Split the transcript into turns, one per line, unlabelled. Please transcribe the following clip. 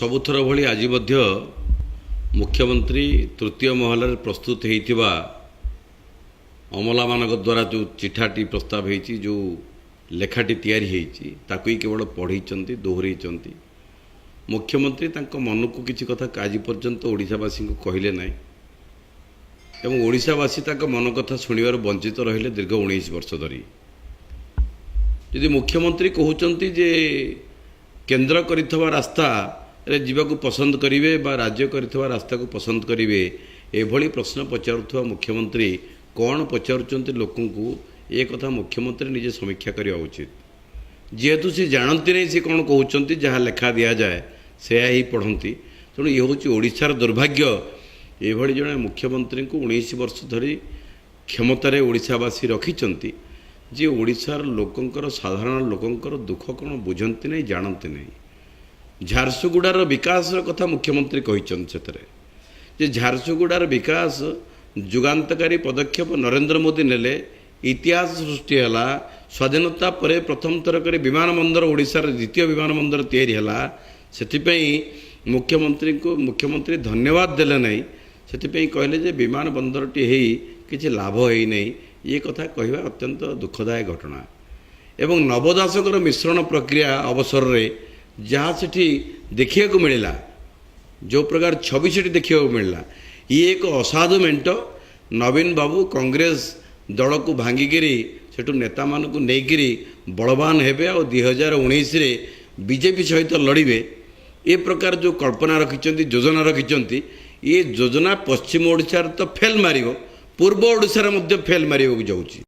ସବୁଥର ଭଳି ଆଜି ମଧ୍ୟ ମୁଖ୍ୟମନ୍ତ୍ରୀ ତୃତୀୟ ମହଲାରେ ପ୍ରସ୍ତୁତ ହୋଇଥିବା ଅମଲାମାନଙ୍କ ଦ୍ୱାରା ଯେଉଁ ଚିଠାଟି ପ୍ରସ୍ତାବ ହେଇଛି, ଯେଉଁ ଲେଖାଟି ତିଆରି ହେଇଛି, ତାକୁ ହିଁ କେବଳ ପଢ଼େଇଛନ୍ତି, ଦୋହରେଇଛନ୍ତି। ମୁଖ୍ୟମନ୍ତ୍ରୀ ତାଙ୍କ ମନକୁ କିଛି କଥା ଆଜି ପର୍ଯ୍ୟନ୍ତ ଓଡ଼ିଶାବାସୀଙ୍କୁ କହିଲେ ନାହିଁ ଏବଂ ଓଡ଼ିଶାବାସୀ ତାଙ୍କ ମନ କଥା ଶୁଣିବାରୁ ବଞ୍ଚିତ ରହିଲେ ଦୀର୍ଘ 19 ବର୍ଷ ଧରି। ଯଦି ମୁଖ୍ୟମନ୍ତ୍ରୀ କହୁଛନ୍ତି ଯେ କେନ୍ଦ୍ର କରିଥିବା ରାସ୍ତାରେ ଯିବାକୁ ପସନ୍ଦ କରିବେ ବା ରାଜ୍ୟ କରିଥିବା ରାସ୍ତାକୁ ପସନ୍ଦ କରିବେ, ଏଭଳି ପ୍ରଶ୍ନ ପଚାରୁଥିବା ମୁଖ୍ୟମନ୍ତ୍ରୀ କ'ଣ ପଚାରୁଛନ୍ତି ଲୋକଙ୍କୁ, ଏ କଥା ମୁଖ୍ୟମନ୍ତ୍ରୀ ନିଜେ ସମୀକ୍ଷା କରିବା ଉଚିତ। ଯେହେତୁ ସେ ଜାଣନ୍ତି ନାହିଁ ସେ କ'ଣ କହୁଛନ୍ତି, ଯାହା ଲେଖା ଦିଆଯାଏ ସେୟା ହିଁ ପଢ଼ନ୍ତି। ତେଣୁ ଇଏ ହେଉଛି ଓଡ଼ିଶାର ଦୁର୍ଭାଗ୍ୟ। ଏଭଳି ଜଣେ ମୁଖ୍ୟମନ୍ତ୍ରୀଙ୍କୁ 19 ବର୍ଷ ଧରି କ୍ଷମତାରେ ଓଡ଼ିଶାବାସୀ ରଖିଛନ୍ତି, ଯେ ଓଡ଼ିଶାର ଲୋକଙ୍କର, ସାଧାରଣ ଲୋକଙ୍କର ଦୁଃଖ କ'ଣ ବୁଝନ୍ତି ନାହିଁ, ଜାଣନ୍ତି ନାହିଁ। ଝାରସୁଗୁଡ଼ାର ବିକାଶର କଥା ମୁଖ୍ୟମନ୍ତ୍ରୀ କହିଛନ୍ତି ସେଥିରେ ଯେ ଝାରସୁଗୁଡ଼ାର ବିକାଶ ଯୁଗାନ୍ତକାରୀ ପଦକ୍ଷେପ ନରେନ୍ଦ୍ର ମୋଦି ନେଲେ, ଇତିହାସ ସୃଷ୍ଟି ହେଲା। ସ୍ୱାଧୀନତା ପରେ ପ୍ରଥମ ଥର କରି ବିମାନ ବନ୍ଦର, ଓଡ଼ିଶାର ଦ୍ୱିତୀୟ ବିମାନ ବନ୍ଦର ତିଆରି ହେଲା। ସେଥିପାଇଁ ମୁଖ୍ୟମନ୍ତ୍ରୀଙ୍କୁ ମୁଖ୍ୟମନ୍ତ୍ରୀ ଧନ୍ୟବାଦ ଦେଲେ ନାହିଁ। ସେଥିପାଇଁ କହିଲେ ଯେ ବିମାନ ବନ୍ଦରଟି ହେଇ କିଛି ଲାଭ ହେଇନାହିଁ। ଇଏ କଥା କହିବା ଅତ୍ୟନ୍ତ ଦୁଃଖଦାୟକ ଘଟଣା। ଏବଂ ନବ ଦାସଙ୍କର ମିଶ୍ରଣ ପ୍ରକ୍ରିୟା ଅବସରରେ ଯାହା ସେଠି ଦେଖିବାକୁ ମିଳିଲା, ଯେଉଁ ପ୍ରକାର ଛବି ସେଠି ଦେଖିବାକୁ ମିଳିଲା, ଇଏ ଏକ ଅସାଧୁ ମେଣ୍ଟ। ନବୀନ ବାବୁ କଂଗ୍ରେସ ଦଳକୁ ଭାଙ୍ଗିକିରି ସେଠୁ ନେତାମାନଙ୍କୁ ନେଇକିରି ବଳବାନ ହେବେ ଆଉ 2019ରେ ବିଜେପି ସହିତ ଲଢ଼ିବେ, ଏ ପ୍ରକାର ଯେଉଁ କଳ୍ପନା ରଖିଛନ୍ତି, ଯୋଜନା ରଖିଛନ୍ତି, ଏ ଯୋଜନା ପଶ୍ଚିମ ଓଡ଼ିଶାରେ ତ ଫେଲ୍ ମାରିବ, ପୂର୍ବ ଓଡ଼ିଶାରେ ମଧ୍ୟ ଫେଲ୍ ମାରିବାକୁ ଯାଉଛି।